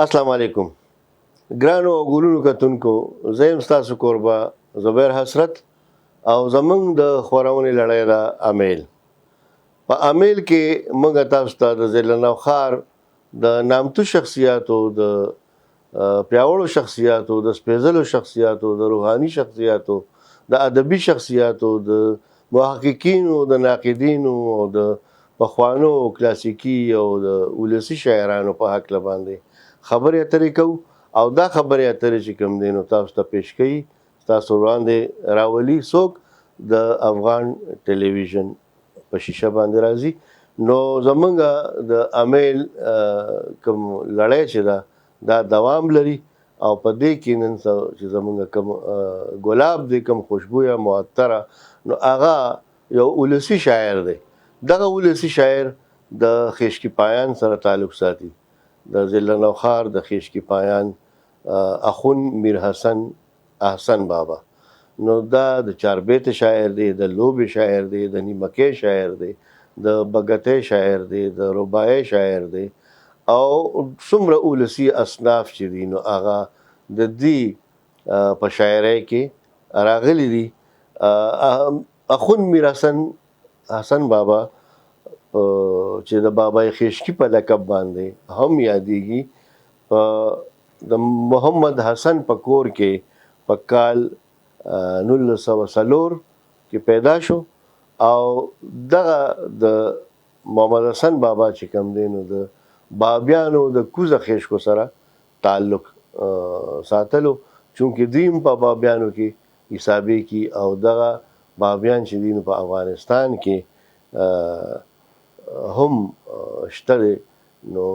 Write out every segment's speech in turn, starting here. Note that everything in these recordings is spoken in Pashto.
السلام علیکم ګرانو او ګلونو کتونکو، زه یم ستاسو کوربه زبیر حسرت او زمونږ د خپرونې لړۍ ده امیل. په امیل کې موږ تاسو ته د ضلع نوښار د نامتو شخصیاتو، د پیاوړو شخصیاتو، د سپېځلو شخصیاتو، د روحاني شخصیاتو، د ادبي شخصیاتو، د محققینو، د ناقدینو او د پخوانو کلاسیکي او د ولسي شاعرانو په هکله باندې خبرې اترې کوو. او دا خبرې اترې چې کوم دی نو تاسو ته پیش کوي، تاسو وړاندې راولي څوک؟ د افغان ټلویزیون په شیشه باندې راځي. نو زمونږ د امیل کوم لړۍ چې ده دا دوام لري او په دې کې نن چې زمونږ کوم ګلاب دی، کوم خوشبویه معطره، نو هغه یو ولسي شاعر دی. دغه ولسي شاعر د خیشکي پایان سره تعلق ساتي، د ضلع نوښار د خیشکي پایان اخون میر حسن احسن بابا. نو دا د چاربیت شاعر دی، د لوبې شاعر دی، د نیمکې شاعر دی، د بګتۍ شاعر دی، د رباعي شاعر دی او څومره ولسي اصناف چې دي نو هغه د دې په شاعرۍ کې راغلي دي. اخون میر حسن حسن بابا چې د بابای خیشکي په لقب باندې هم یادېږي، په د محمد حسن په کور کې په کال 1904 کې پیدا شو. او دغه د محمد حسن بابا چې کوم دی نو د بابیانو د کوزه خیشکو سره تعلق ساتلو، چونکه دوی هم په بابیانو کې حسابې کی. او دغه بابیان چې دي نو په افغانستان کې هم شته دی. نو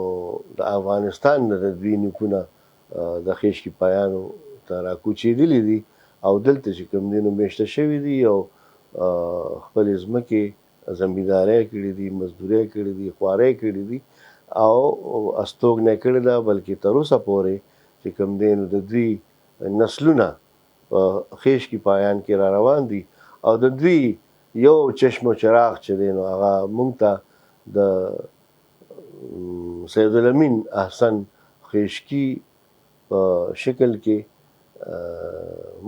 د افغانستان نه د دوی نیکونه د خیشکي پایانو ته راکوچېدلي دي او دلته چې کوم دي نو مېشته شوي دي او خپلې ځمکې زمیندارۍ کړي دي، مزدورۍ کړي دي، خوارۍ کړي دي او استوګنه یې کړې ده. بلکې تر اوسه پورې چې کوم دی نو د دوی نسلونه په خیشکي پایان کې را روان دي. او د دوی یو چشم و چراغ چې دی نو هغه مونږ ته د سید الامین احسن خیشکي په شکل کې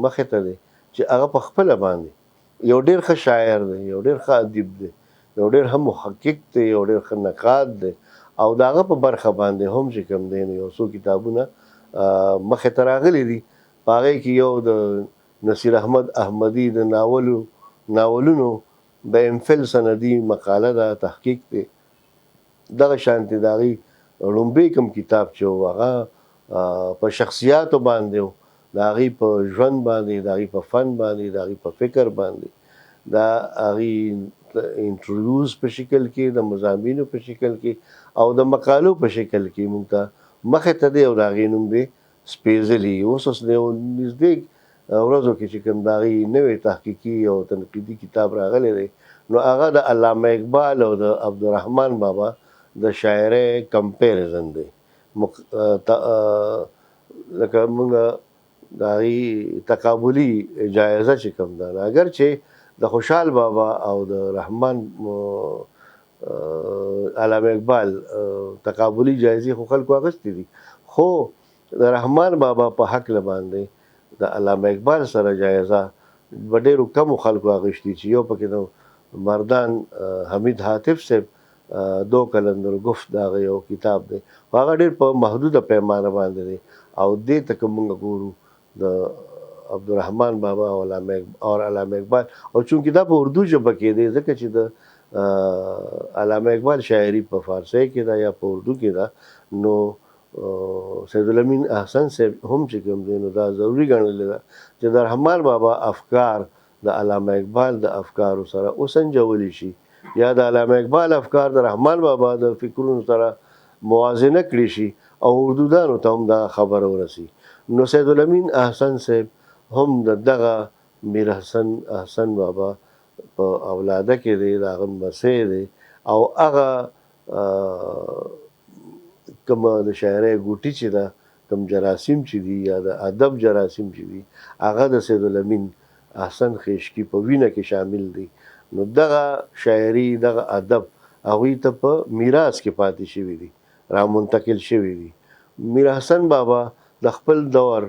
مخې ته دی، چې هغه په خپله باندې یو ډېر ښه شاعر دی، یو ډېر ښه ادیب دی، یو ډېر ښه محقق دی، یو ډېر ښه نقاد دی. او د هغه په برخه باندې هم چې کوم دی نو یو څو کتابونه مخې ته راغلي دي. په هغې کې یو د نصیر احمد احمدي د ناولونو د ایم فل سندي مقاله ده، تحقیق دی. دغه شانتې د هغې ړومبی کوم کتاب چې و هغه په شخصیاتو باندې و، د هغې په ژوند باندې، د هغې په فن باندې، د هغې په فکر باندې، د هغې انټرویوز په شکل کې، د مضامینو په شکل کې او د مقالو په شکل کې مونږ ته مخې ته دی او د هغې نوم دی سپېځلي. اوس اوس د یو نږدې ورځو کې چې کوم د هغې نوی تحقیقي او تنقیدي کتاب راغلی دی نو هغه د علامه اقبال او د عبدالرحمن بابا د شاعرۍ کمپیریزن دی. لکه مونږ د هغې تقابلي جایزه چې کوم ده، اګر چې د خوشحال بابا او د رحمان علامه اقبال تقابلي جایزې خو خلکو اخیستې دي، خو د رحمان بابا په هکله باندې د علامه اقبال سره جایزه په ډېرو کمو خلکو اخیستې، چې یو پکې د مردان حمید هاتف صاحب دو کلندر ګفت د هغه یو کتاب دی، خو هغه ډېر په محدوده پیمانه باندې دی. او دې ته که مونږ ګورو د عبدالرحمن بابا او علامه اقبال، او چونکې دا په اردو ژبه کې دی، ځکه چې د علامه اقبال شاعري په فارسۍ کې ده یا په اردو کې ده، نو سید الامین احسن صاحب هم چې کوم دی نو دا ضروري ګڼلې ده چې د رحمان بابا افکار د علامه اقبال د افکارو سره وسنجولی شي، یا د علامه اقبال افکار د رحمان بابا د فکرونو سره موازنه کړی شي او اردودانو ته هم دا خبره ورسي. نو سید الامین احسن صاحب هم د دغه میر حسن احسن بابا په اولاده کې دی، د هغه لمسی دی. او هغه کومه د شاعرۍ ګوټي چې ده، کوم جراثیم چې دي یا د ادب جراثیم چې دي، هغه د سید الامین احسن خیشکي په وینه کې شامل دي. نو دغه شاعري، دغه ادب هغوی ته په میراث کې پاتې شوي دي، را منتقل شوي دي. میر حسن بابا د خپل دور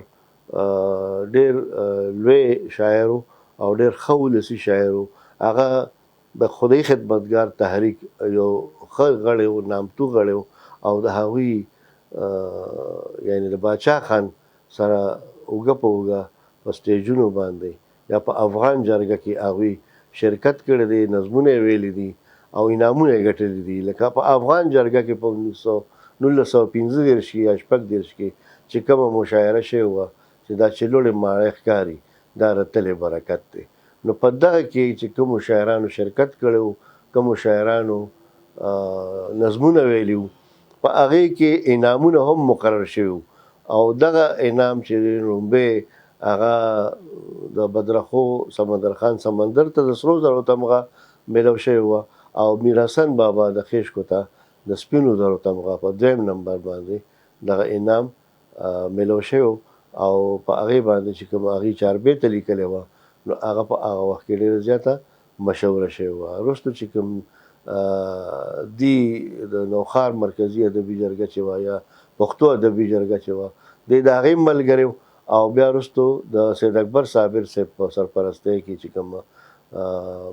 ډیر لوی شاعر او ډیر ښه ولسي شاعر و. هغه د خدای خدمتګار تحریک یو ښه غړی و، نامتو غړی و، او د هغوی یعنی د باچا خان سره اوږه په اوږه په سټیجونو باندې یا په افغان جرګه کې هغوی شرکت کړی دی، نظمونه یې ویلي دي او انعامونه یې ګټلي دي. لکه په افغان جرګه کې په 1935 کې یا 36 کې چې کومه مشاعره شوې وه چې دا چې لوړې ماڼۍ ښکاري دا رتلې برکت دی، نو په دغه کې چې کومو شاعرانو شرکت کړی و، کومو شاعرانو نظمونه ویلي وو، په هغې کې انعامونه هم مقرر شوي وو. او دغه انعام چې لومبی هغه د بدرخو سمندر خان سمندر ته د سرو زرو تمغه میلو شوې وه، او میر حسن بابا د خېشکو ته د سپینو زرو تمغه په دویم نمبر باندې دغه انعام میلو شوی. او په هغې باندې چې کوم هغې چاربیته لیکلې وه نو هغه په هغه وخت کې ډېره زیاته مشهوره شوې وه. وروسته چې کوم دی د نوښار مرکزي ادبي جرګه چې وه یا پښتو ادبي جرګه چې وه، دی د هغې ملګری و. او بیا وروسته د سید اکبر صابر صاحب په سرپرستۍ کې چې کوم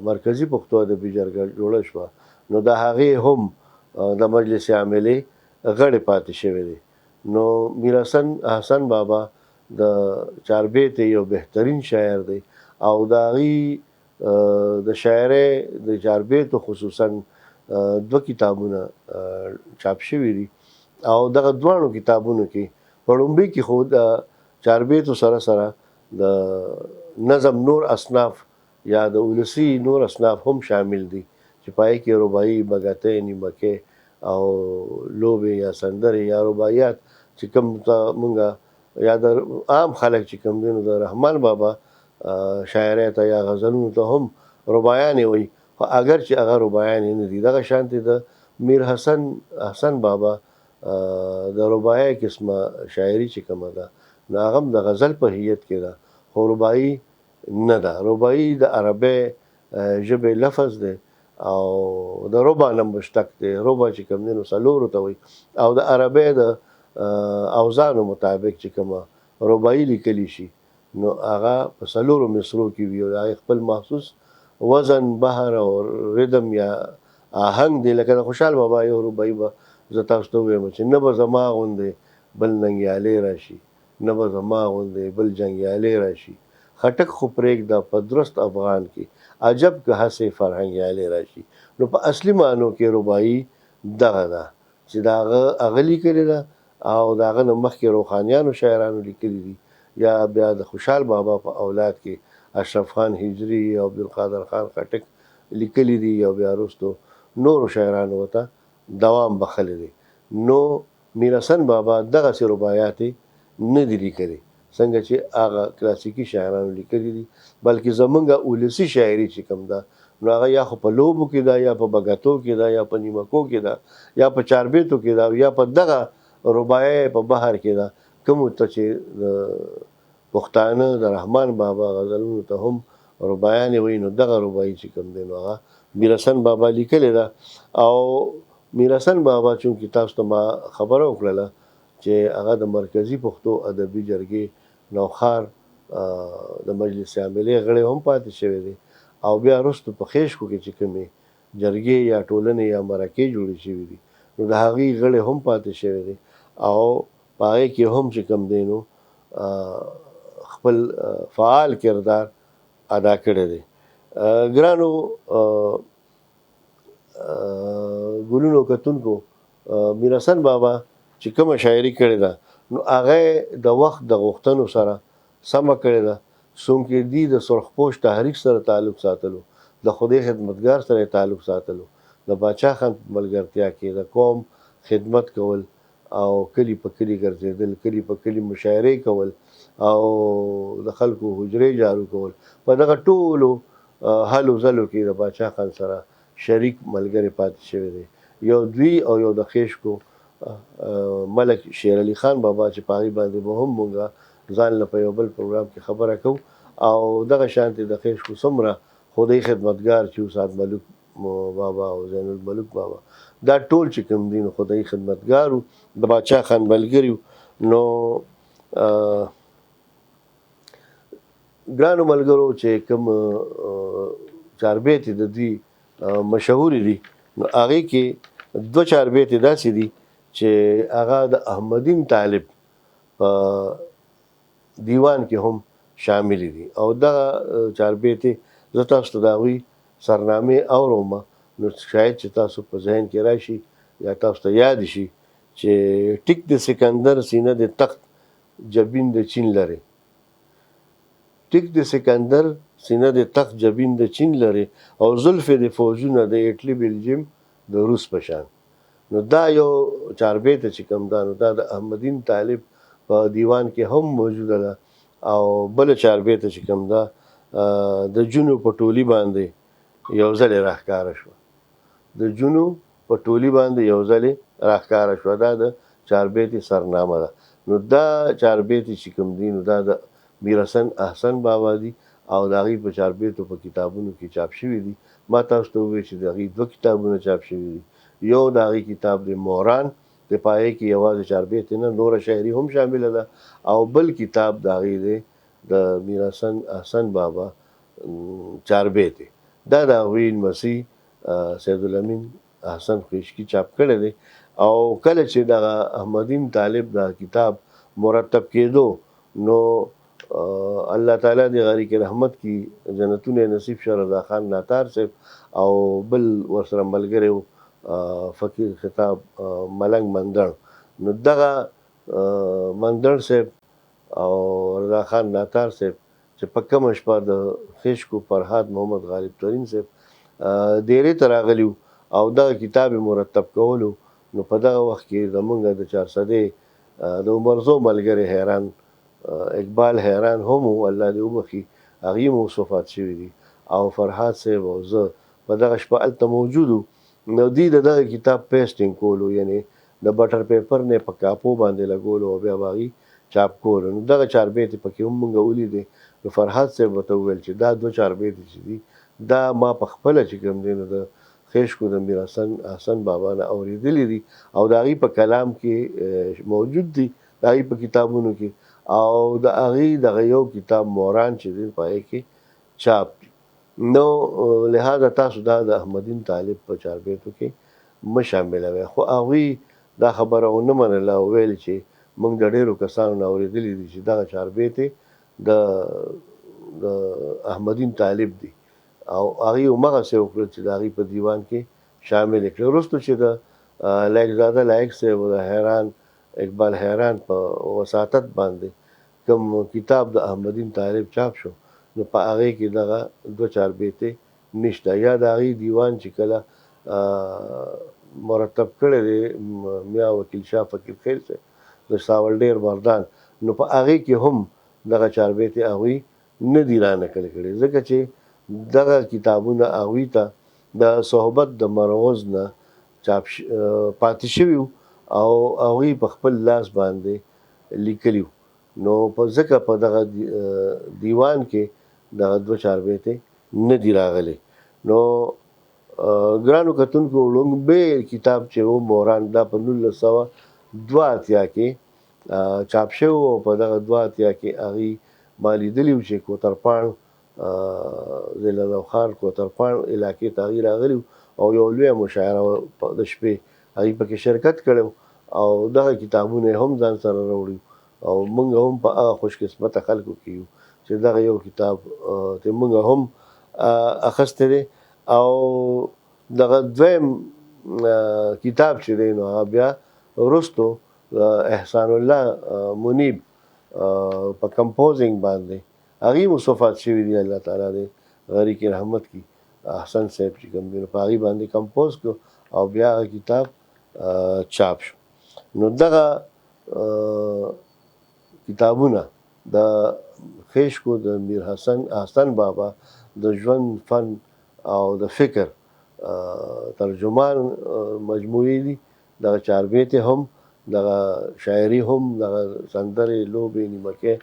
مرکزي پښتو ادبي جرګه جوړه شوه نو د هغې هم د مجلس عاملې غړی پاتې شوی دی. نو میر حسن بابا د چاربیتې یو بهترین شاعر دی، او د هغې د شاعرۍ د چاربیتو خصوصا دوه کتابونه چاپ شوي دي. او دغه دواړو کتابونو کې په لومبي کې خو د چاربیتو سره سره د نظم نور اصناف یا د ولسي نور اصناف هم شامل دي چې پای کې رباعي، بګتۍ، نیمکۍ او لوبې یا سندرې یا رباعیات چې کوم ته مونږه یا د عام خلک چې کوم دی نو د رحمان بابا شاعرۍ ته یا غزلونو ته هم رباعیانې وایي، خو اګر چې هغه رباعیانې نه دي. دغه شانتې د میر حسن بابا د رباعي قسمه شاعري چې کومه ده نو هغه هم د غزل په هیئت کې ده، خو رباعي نه ده. رباعي د عربۍ ژبې لفظ دی او د ربع نه مشتق دی. ربع چې کوم دی نو څلورو ته وایي، او د عربۍ د اوزانو مطابق چې کومه رباعي لیکلی شي نو هغه په څلورو مصرو کې وي، او د هغې خپل مخصوص وزن، بحر او ردم یا آهنګ دی. لکه د خوشحال بابا یو رباعي به زه تاسو ته ووایم چې نه به زما غوندې بل ننګیالی راشي، نه به زما غوندې بل جنګیالی راشي، خټک خو پرېږده په درست افغان کې عجب که هسې فرهنګیالی راشي. نو په اصلي معنو کې رباعي دغه ده چې د هغه لیکلې ده، او د هغه نه مخکې روښانیانو شاعرانو لیکلي دي، یا بیا د خوشحال بابا په اولاد کې اشرف خان هجري او عبدالقادر خان خټک لیکلي دي، او بیا وروسته نورو شاعرانو ورته دوام بخښلی دی. نو میر حسن بابا دغسې رباعیات یې نه دي لیکلي څنګه چې هغه کلاسیکي شاعرانو لیکلي دي، بلکې زمونږ ولسي شاعري چې کوم ده نو هغه یا خو په لوبو کې ده، یا په بګتو کې ده، یا په نیمکو کې ده، یا په چاربیتو کې ده، یا په دغه رباعي په بحر کې ده، کومو ته چې د پښتانه د رحمان بابا غزلونو ته هم رباعیانې وایي. نو دغه رباعي چې کوم دی نو هغه میر حسن بابا لیکلې ده. او میر حسن بابا چونکې تاسو ته ما خبره وکړله چې هغه د مرکزي پښتو ادبي جرګې نوښار د مجلس عاملې غړی هم پاتې شوی دی، او بیا وروسته په خېشکو کې چې کومې جرګې یا ټولنې یا مرکې جوړې شوې دي نو د هغې غړی هم پاتې شوی دی، او په هغې کې هم چې کوم دی نو خپل فعال کردار ادا کړی دی. ګرانو ګلونو کتونکو، میر حسن بابا چې کومه شاعري کړې ده نو هغه د وخت د غوښتنو سره سمه کړې ده. څونکې دی د سرخپوش تحریک سره تعلق ساتلو، د خدای خدمتګار سره تعلق ساتلو، د باچا خان په ملګرتیا کې د قوم خدمت کول او کلی په کلی ګرځېدل، کلی په کلی مشاعرې کول او د خلکو حجرې جارو کول، په دغه ټولو هلو ځلو کې د باچا خان سره شریک ملګری پاتې شوی دی. یو دوی او یو د خېشکو ملک شیر علي خان بابا چې په هغې باندې به هم مونږ ځان له په یو بل پروګرام کې خبره کوو. او دغه شانتې د خېشکو څومره خدای خدمتګار چې سعد ملوک بابا او زین الملوک بابا دا ټول چې کوم دي نو خدایي خدمتګار وو، د باچا خان ملګري وو. نو ګرانو ملګرو چې کوم چاربیتې د دوی مشهورې دي نو هغې کې دوه چاربیتې داسې دي چې هغه د احمدین طالب په دیوان کې هم شاملې دي، او دغه چاربیتې زه تاسو ته د هغوی سرنامې اوروم، نو شاید چې تاسو په ذهن کې راشي یا تاسو ته یاد شي چې ټیک د سکندر سینه د تخت جبین د چین لري، ټیک د سکندر سینه د تخت جبین د چین لري، او زلفې د فوجونه د اټلي بلجیم د روس په شان. نو دا یو چاربیته چې کوم ده نو دا د احمدین طالب په دیوان کې هم موجوده ده. او بله چاربیته چې کوم ده د جونو په ټولي باندې یو ځلې راښکاره شوه، د جونو په ټولي باندې یو ځلې راښکاره شوه، دا د چاربیتې سرنامه ده. نو دا چاربیتې چې کوم دي نو دا د میرحسن احسن بابا دي، او د هغوی په چاربیتو په کتابونو کې چاپ شوي دي. ما تاسو ته وویل چې د هغوی دوه کتابونه چاپ شوي دي، یو د هغوی کتاب دی موران، د پایې کې یوازې چاربیتې نه نوره شاعري هم شامله ده، او بل کتاب د هغوی دی د میرحسن احسن بابا چاربیتې، دا د هغوی لمسی سید الامین احسن خویشکي چاپ کړی دی. او کله چې دغه احمدین طالب دا کتاب مرتب کېدو نو الله تعالی دې غریق رحمت کی جنتونه نصیب شه رضا خان ناتار صاحب او بل ورسره ملګری و فقیر خطاب ملنګ مندړ. نو دغه مندړ صاحب او رضا خان ناتار صاحب چې په کومه شپه د خیشکو فرهاد محمد غالب ترین صاحب دیرې ته راغلي وو او دغه کتاب یې مرتب کولو، نو په دغه وخت کې زمونږ د چارسدې د عمرزو ملګری حیران اقبال حیران هم و، الله دې وبخښي، هغوی هم اوس وفات شوي دي، او فرهاد صاحب او زه په دغه شپه هلته موجود وو. نو دوی د دغه کتاب پیسټینګ کولو، یعنې د بټر پیپر نه په کاپو باندې لګولو او بیا به هغوی چاپ کولو. نو دغه چاربیتې پکې هم مونږ ولیدې. نو فرهاد صاحب ورته وویل چې دا دوه چاربیتې چې دي دا ما په خپله چې کوم دی نو د خیشکو د میرحسن احسن بابا نه اورېدلي دي، او د هغوی په کلام کې موجود دي، د هغوی په کتابونو کې، او د هغوی دغه یو کتاب موران چې دی په هغې کې چاپ دي. نو لهذا تاسو دا د احمدین طالب په چاربیتو کې مه شاملوئ. خو هغوی دا خبره ونه منله او ویل چې موږ د ډېرو کسانو نه اورېدلي دي چې دغه چاربیتې د احمدین طالب دي، او هغوی همغسې وکړل چې د هغوی په دیوان کې شامل کړل. وروسته چې د لایقزاده لایق صاحب د حیران اقبال حیران په وساطت باندې کوم کتاب د احمدین طالب چاپ شو، نو په هغې کې دغه دوه چاربیتې نشته. یا د هغې دیوان چې کله مرتب کړی دی میا وکیل شاه فقیر خیل صاحب د ساول ډېر مردان، نو په هغې کې هم دغه چاربیتې هغوی نه دي را نقل کړې، ځکه چې دغه کتابونه هغوی ته د صحبت د مروز نه چاپ پاتې شوي وو او هغوی په خپل لاس باندې لیکلي وو. نو په ځکه په دغه دیوان کې دغه دوه چاربیتې نه دي راغلي. نو ګرانو کتونکو، ړومبی کتاب چې و موران، دا په 1982 کې چاپ شوی و، او په دغه 82 کې هغوی ما لیدلي وو چې کوترپاڼ ضلع نوښار کوترپاڼ علاقې ته هغوی راغلي وو او یو لویه مشاعره د شپې هغوی پکې شرکت کړی و، او دغه کتابونه یې هم ځان سره راوړي وو، او موږ هم په هغه خوشقسمته خلکو کې یو چې دغه یو کتاب ته موږ هم اخیستی دی. او دغه دویم کتاب چې دی نو هغه بیا وروستو احسان الله منیب په کمپوزینګ باندې هغوی هم وفات شوي دي، الله تعالی دې غریق رحمت کړي. احسن صاحب چې کوم دی نو په هغې باندې کمپوز کړو او بیا هغه کتاب چاپ شو. نو دغه کتابونه د خیشکو د میر حسن احسن بابا د ژوند فن او د فکر ترجمان مجموعې دي. دغه چاربیتې هم، دغه شاعري هم، دغه سندرې، لوبې، نیمکې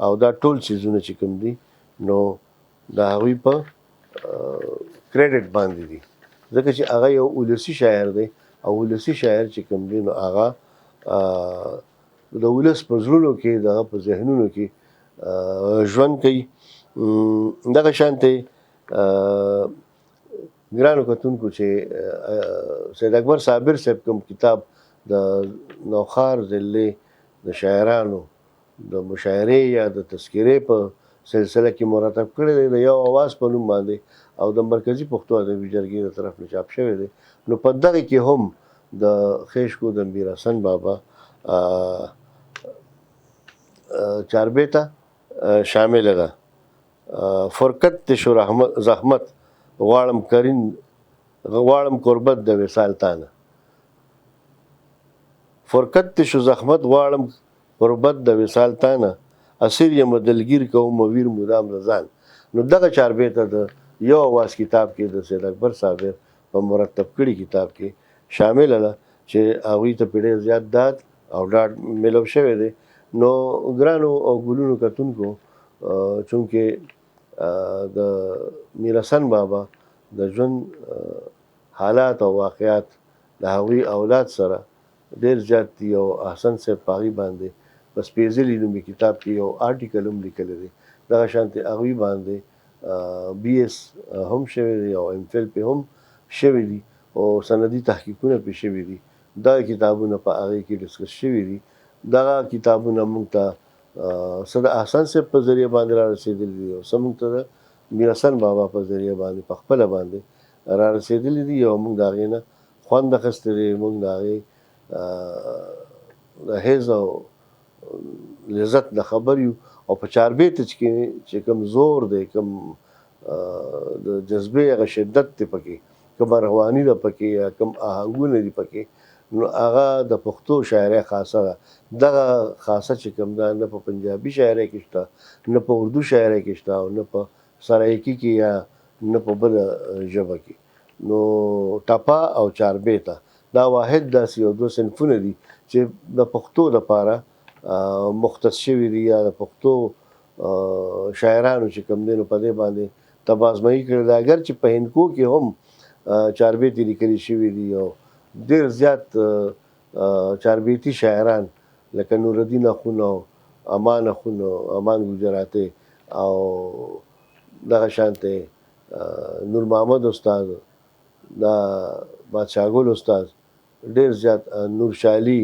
او دا ټول څیزونه چې کوم دي نو د هغوی په کریډټ باندې دي. ځکه چې هغه یو ولسي شاعر دی او ولسي شاعر چې کوم دی نو هغه د ولس په زړونو کې، دغه په ذهنونو کې ژوند کوي. دغه شانته ګرانو کتونکو چې سید اکبر صابر صاحب کوم کتاب د نوښار ضلعې د شاعرانو د مشاعرې یا د تذکرې په سلسله کې مرتب کړی دی د یو اواز په نوم باندې او د مرکزي پښتو ادبي جرګې د طرف نه چاپ شوی دی، نو په دغه کې هم د خیشکو د میر حسن بابا چاربیته شامله ده. فرقت ته شو زحمت غواړم کرین غواړم قربت د وصال تانه، فرقت ته شو زحمت غواړم قربت د وصال تانه، اسیر یم دلګیر کوم ویر مدام رضان. نو دغه چاربیته د یو اواز کتاب کې د سید اکبر صابر په مرتب کړي کتاب کې شامله ده چې هغوی ته په ډېر زیات داد او ډاډ میلو شوی دی. نو ګرانو او ګلونو کتونکو، چونکه د میر حسن بابا د ژوند حالات او واقعات د هغوی اولاد سره ډېر زیات دي او احسن صاحب په هغوی باندې په سپېځلي نومي کتاب کې یو آرټیکل هم لیکلی دی. دغه شانتې هغوی باندې بي اس هم شوی دی او ایم فیل پې هم شوی دي او سندي تحقیقونه پې شوي دي. دغه کتابونه په هغې کې ډسکس شوي دي. دغه کتابونه موږ ته څه د احسن صاحب په ذریعه باندې را رسېدلي دي او څه موږ ته د میر حسن بابا په ذریعه باندې په خپله باندې را رسېدلي دي او موږ د هغې نه خوند اخیستی دی. موږ د هغې د حیض او لذت نه خبر یو او په چاربیته چې کوم زور دی، کوم د جذبې هغه شدت دی پکې، کومه رواني ده پکې یا کوم آهنګونه دي پکې، نو هغه د پښتو شاعرۍ خاصه ده. دغه خاصه چې کوم ده نه په پنجابي شاعرۍ کې شته، نه په اردو شاعرۍ کې شته او نه په سرایکي کې یا نه په بله ژبه کې. نو ټپه او چاربیته دا واحد داسې یو دوه صنفونه دي چې د پښتو دپاره مختص شوي دي یا د پښتو شاعرانو چې کوم دی نو په دې باندې تبازمایي کړې ده. اګر چې په هندکو کې هم چاربیتې لیکلې شوي دي او ډېر زیات چاربیتي شاعران لکه نورالدین اخون او امان اخون او امان ګجراتي او دغه شانته نور محمد استاد، دا بادشاه ګل استاد، ډېر زیات نور شالي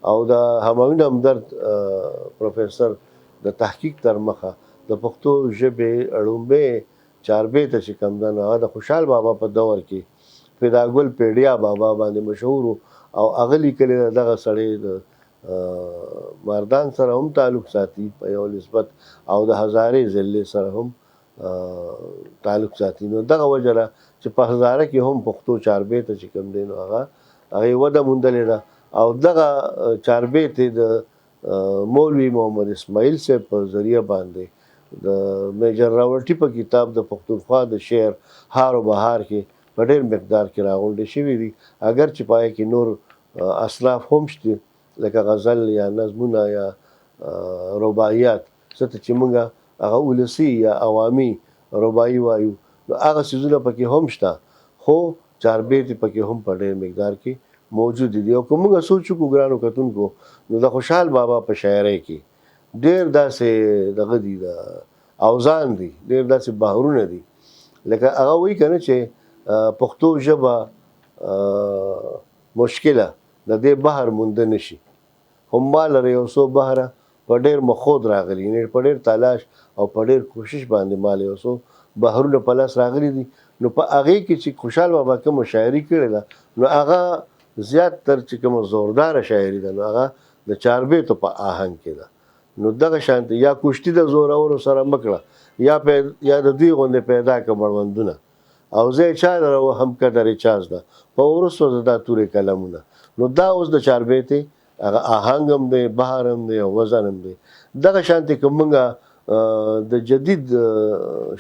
او د همایون همدرد پروفیسر د تحقیق تر مخه د پښتو ژبې ړومبی چاربیته چې کوم ده نو هغه د خوشحال بابا په دور کې فداګل پیډیا بابا باندې مشهور او هغه لیکلې ده. دغه سړی د مردان سره هم تعلق ساتي په یو نسبت او د هزارې ضلع سره هم تعلق ساتي. نو دغه وجه ده چې په هزاره کې هم پښتو چاربیته چې کوم دی نو هغه هغې وده موندلې ده. او دغه چاربیتې د مولوي محمد اسماعیل صاحب په ذریعه باندې د میجر راولټي په کتاب د پښتونخوا د شعر هار و بهار کې په ډېر مقدار کې راغونډې شوې دي. اګر چې په هغې کې نور اصناف هم شته لکه غزل یا نظمونه یا رباعیات، څه ته چې موږ هغه ولسي یا عوامي رباعي وایو، نو هغه څیزونه پکې هم شته، خو چاربیتې پکې هم په ډېر مقدار کې موجودې دي. او که موږ سوچ وکړو ګرانو کتونکو، نو د خوشحال بابا په شاعرۍ کې ډېر داسې دغه دي، د اوزان دي، ډېر داسې بحرونه دي. لکه هغه وایي که نه چې پښتو ژبه مشکله د دې بحر مونده نه شي، هم ما لره یو څو بحره په ډېر مخود راغلي، یعنې په ډېر تلاش او په ډېر کوشش باندې ما له یو څو بحرونه په لاس راغلي دي. نو په هغې کې چې خوشحال بابا کومه شاعري کړې ده نو هغه زیات تر چې کومه زورداره شاعري ده نو هغه د چاربیتو په آهنګ کې ده. نو دغه شانتې یا کشتي د زورورو سره مه کړه، یا د دوی غوندې پیدا کړه مړوندونه، او زه یې چا لره وهم قدر یې چا زده، په وروسته دا تورې قلمونه. نو دا اوس د چاربیتې هغه آهنګ هم دی، بحر هم دی او وزن هم دی. دغه شانتې که موږ د جدید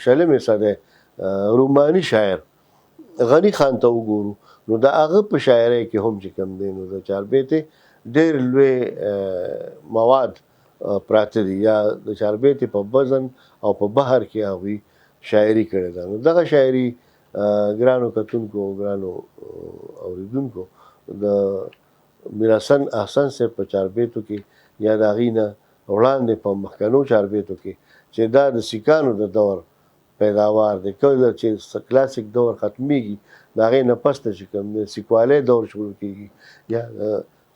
شلمې سدۍ روماني شاعر غني خان ته وګورو نو د هغه په شاعرۍ کې هم چې کوم دی نو د چاربیتې ډېر لوی مواد پراته دي، یا د چاربیتې په وزن او په بحر کې هغوی شاعري کړې ده. نو دغه شاعري ګرانو کتونکو، ګرانو اوریدونکو، د میرحسن احسن صاحب په چاربیتو کې یا د هغې نه وړاندې په مخکنو چاربیتو کې چې دا د سیکانو د دور پیداوار دی، کله چې کلاسیک دور ختمیږي د هغې نه پس ته چې کوم دی سیکوالۍ دور شروع کیږي، یا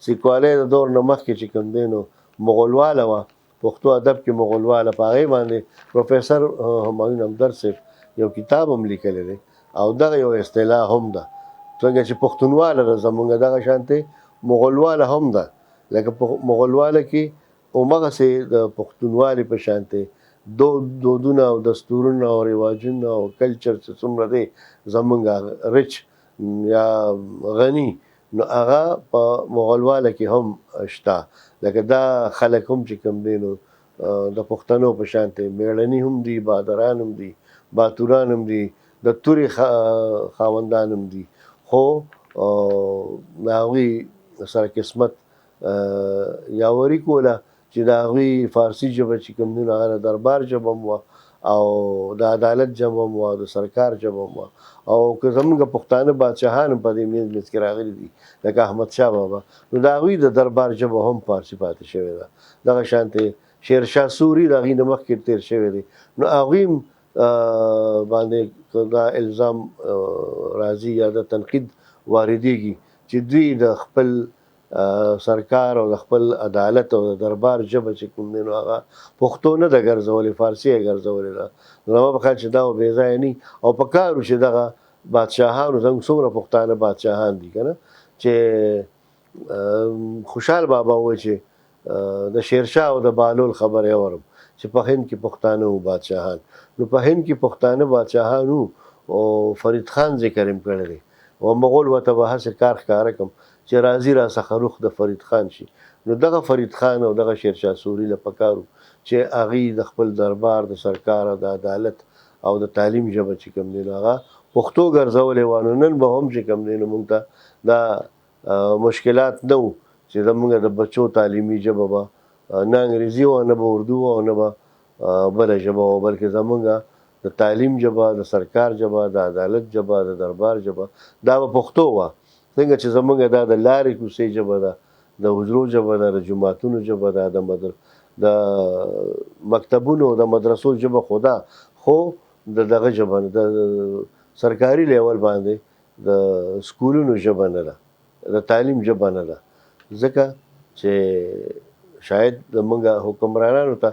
سیکوالۍ د دور نه مخکې چې کوم دی نو مغولواله وه، پښتو ادب کې مغولواله. په هغې باندې پروفیسر همایون همدرد صاحب یو کتاب هم لیکلی دی او دغه یو اصطلاح هم ده. څنګه چې پښتونواله ده زمونږ، دغه شانتې مغولواله هم ده. لکه په مغولواله کې همغسې د پښتونوالې په شانتې دودونه او دستورونه او رواجونه او کلچر چې څومره دی زمونږ رچ یا غني، نو هغه په مغولواله کې هم شته. لکه دا خلک هم چې کوم دی نو د پښتنو په شانتې میړني هم دي، بادران هم دي، باتوران هم دي، د تورې خاوندان هم دي، خو د هغوی سره قسمت یاوري کوله چې د هغوی فارسي ژبه چې کوم دی نو هغه د دربار ژبه هم وه او د عدالت ژبه هم وه او د سرکار ژبه هم وه. او که زمونږ پښتانه بادشاهان هم په دې منځ منځ کې راغلي دي لکه احمدشاه بابا، نو د هغوی د دربار ژبه هم فارسي پاتې شوې ده. دغه شانتې شیرشاه سوري د هغوی نه مخکې تېر شوی دی، نو هغوی هم باندې دا الزام راځي یا د تنقید واردېږي چې دوی د خپل سرکار او د خپل عدالت او د دربار ژبه چې کوم دی نو هغه پښتو نه ده ګرځولې، فارسي یې ګرځولې ده. زما په خیال چې دا به بې ځایه نه او په کار و چې دغه بادشاهانو، زموږ څومره پښتانه بادشاهان دي که نه، چې خوشحال بابا وایي چې د شیرشاه او د بالول خبره یې اورم چې په هند کې پښتانه وو بادشاهان، نو په هند کې پښتانه بادشاهان وو او فرید خان ذکر یې کړی دی او مغول ورته به هسې کار ښکاره کړم چې راځي را څخه روح د فرید خان شي. نو دغه فرید خان او دغه شیرشاه سوري له پکار وو چې هغوی د خپل دربار د سرکار او د عدالت او د تعلیم ژبه چې کوم دی نو هغه پښتو ګرځولې وه. نو نن به هم چې کوم دی نو موږ ته دا مشکلات نه وو چې زموږ د بچو تعلیمي ژبه به نه انګریزي وه، نه به اردو وه او نه به بله ژبه وه، بلکې زموږ د تعلیم ژبه، د سرکار ژبه، د عدالت ژبه، د دربار ژبه دا به پښتو وه. څنګه چې زموږ دا د لارې کوڅې ژبه ده، د حجرو ژبه ده، د جوماتونو ژبه ده، د مکتبونو د مدرسو ژبه خو ده، خو د دغه ژبه د سرکاري لیول باندې د سکولونو ژبه نه ده، د تعلیم ژبه نه ده. ځکه چې شاید زموږ حکمرانانو ته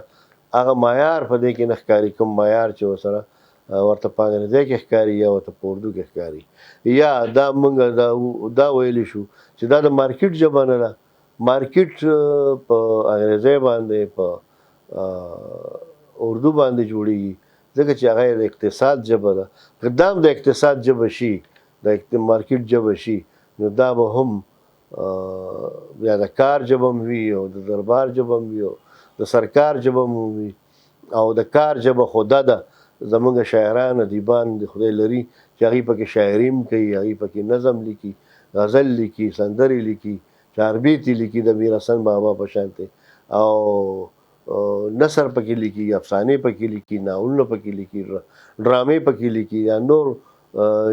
هغه معیار په دې کې نه ښکاري کوم معیار چې ورسره ورته په انګریزۍ کې ښکاري یا ورته په اردو کې ښکاري. یا دا موږ دا ویلی شو چې دا د مارکیټ ژبه نه ده. مارکیټ په انګریزۍ باندې په اردو باندې جوړیږي، ځکه چې هغه د اقتصاد ژبه ده. که دا هم د اقتصاد ژبه شي، د مارکیټ ژبه شي، نو دا به هم بیا د کار ژبه هم وي او د دربار ژبه هم وي او د سرکار ژبه هم وي. او د کار ژبه خو دا ده، زمونږ شاعران ادیبان د خدای لري چې هغوی پکې شاعري هم کوي، هغوی پکې نظم لیکي، غزل لیکي، سندرې لیکي، چاربیتې لیکي د میر حسن بابا په شانتې، او نثر پکې لیکي، افسانې پکې لیکي، ناولونه پکې لیکي، ډرامې پکې لیکي، یا نور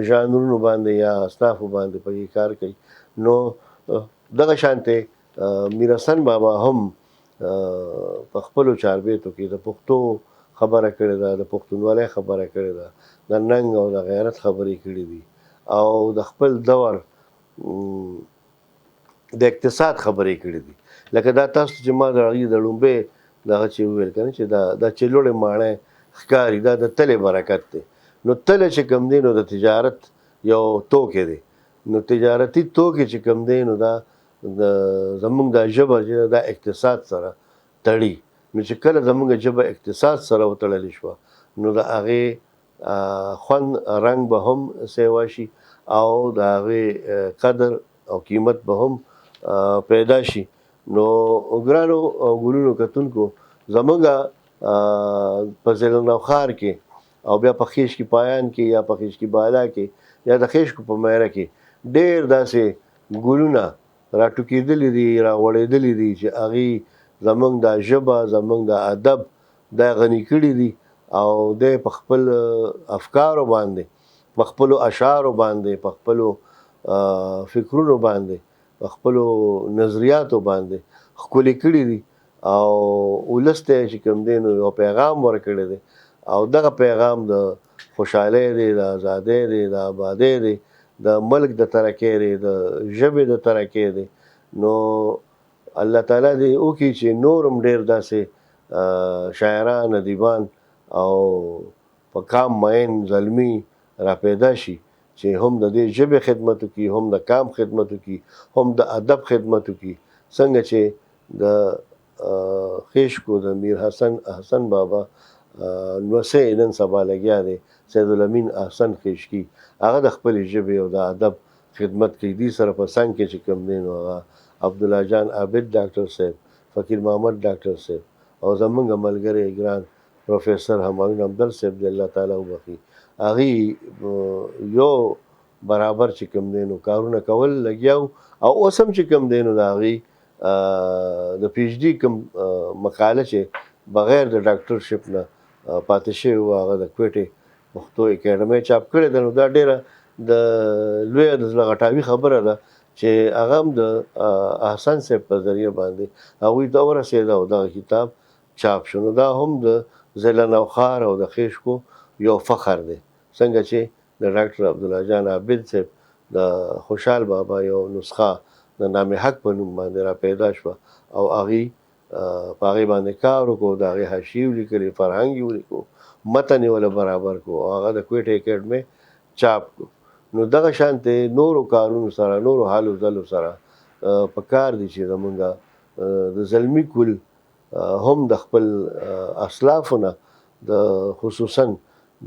ژانرونو باندې یا اصنافو باندې پکې کار کوي. نو دغه شانتې میر حسن بابا هم په خپلو چاربیتو کې د پښتو خبره کړې ده، د پښتونولۍ خبره کړې ده، د ننګ او د غیرت خبرې کړې دي او د خپل دور د اقتصاد خبرې کړې دي. لکه دا تاسو چې ما د هغې د ړومبۍ دغه چې وویل که نه چې دا چې لوړې ماڼۍ ښکاري دا د تلې برکت دی. نو تله چې کوم دی نو د تجارت یو توکی دی، نو تجارتي توکی چې کوم دی نو دا زمونږ دا ژبه چې دا اقتصاد سره تړي. نو چې کله زمونږ ژبه اقتصاد سره وتړلی شوه نو د هغې خوند رنګ به هم سیوا شي او د هغې قدر او قیمت به هم پیدا شي. نو ګرانو او ګلونو کتونکو، زمونږ په ضلع نوښار کې او بیا په خیشکي پایان کې یا په خیشکي بالا کې یا د خیشکو په میره کې ډېر داسې ګلونه راټوکېدلي دي، راغوړېدلي دي چې هغوی زمونږ دا ژبه، زمونږ دا ادب دا غني کړي دي او دی په خپل افکارو باندې، په خپلو اشعارو باندې، په خپلو فکرونو باندې، په خپلو نظریاتو باندې ښکلي کړي دي او ولس ته یې چې کوم دی نو یو پیغام ورکړی دی، او دغه پیغام د خوشحالۍ دی، د ازادۍ دی، د آبادۍ دی، د ملک د ترقۍ دی، د ژبې د ترقۍ دی. نو الله تعالی دې وکړي چې نور هم ډېر داسې شاعران، ادیبان او په کام مین زلمي را پیدا شي چې هم د دې ژبې خدمت وکړي، هم د کام خدمت وکړي، هم د ادب خدمت وکړي. څنګه چې د خیشکو د میر حسن احسن بابا نوسې نن سبا لګیا دی، سید الامین احسن خیشکی، هغه د خپلې ژبې او د ادب خدمت کوي. دې سره په څنګ کې چې کوم دی نو هغه عبدالله جان عابد ډاکټر صاحب، فقیر محمد ډاکټر صاحب او زمونږ ملګری ګران پروفیسر همایون همدرد صاحب دی، الله تعالی وبخښي، هغوی یو برابر چې کوم دی نو کارونه کول لګیا وو، او اوس هم چې کوم دی نو د هغوی د پی ایچ ډي کوم مقاله چې بغیر د ډاکټرشپ نه پاتې شوې وه، هغه د کویټې پښتو اکاډمۍ چاپ کړې ده. نو دا ډېره د لویه د زړه غټاوي خبره ده چې هغه هم د احسن صاحب په ذریعه باندې هغوی ته ورسېده او دغه کتاب چاپ شو. نو دا هم د ضلع نوښار او د خیشکو یو فخر دی، څنګه چې د ډاکټر عبدالله جان عابد صاحب د خوشحال بابا یو نسخه د نام حق په نوم باندې را پیدا شوه او هغوی په هغې باندې کار وکړو، د هغې حاشیې ولیکلې، فرهنګ یې ولیکو، متن یې وله برابر کړو او هغه د کویټې اکاډمۍ چاپ کړو. نو دغه شانتې نورو کارونو سره، نورو هلو ځلو سره په کار دي چې زمونږ د زلمي کول هم د خپل اسلافو نه، د خصوصا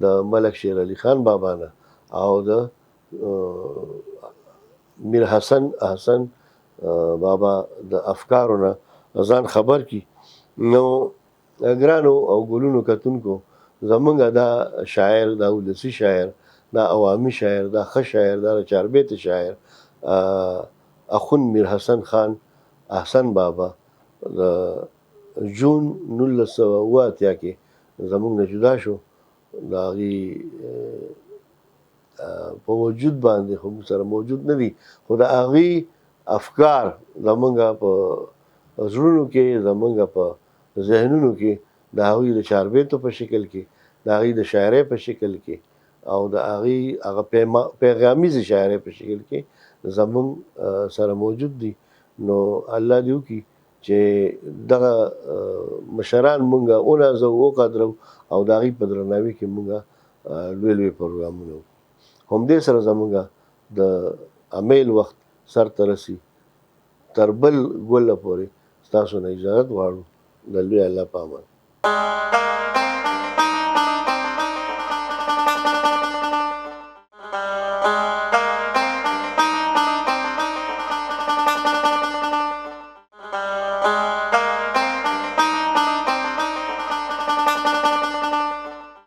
د ملک شیر علي خان بابا نه او د میر حسن احسن بابا د افکارو نه ځان خبر کی. نو ګرانو او ګلونو کتونکو، زمونږ دا شاعر، دا ولسي شاعر، دا عوامي شاعر، دا ښه شاعر، دا د چاربیتې شاعر اخون میر حسن خان احسن بابا د جون 1987 کې زمونږ نه جدا شو. د هغې په وجود باندې خو موږ سره موجود نه دي، خو د هغې افکار زمونږ په زړونو کې، زمونږ په ذهنونو کې د هغوی د چاربیتو په شکل کې، د هغوی د شاعرۍ په شکل کې او د هغوی هغه پیغامیزې شاعرۍ په شکل کې زمونږ سره موجود دي. نو الله دې وکړي چې دغه مشران مونږ ونازوو، وقدرو او د هغوی په درناوي کې مونږ لوی لوی پروګرامونه وکړو. همدې سره زمونږ د امیل وخت سر ته رسي. تر بل ګله پورې ستاسو نه اجازت غواړو. د لوی الله په امان.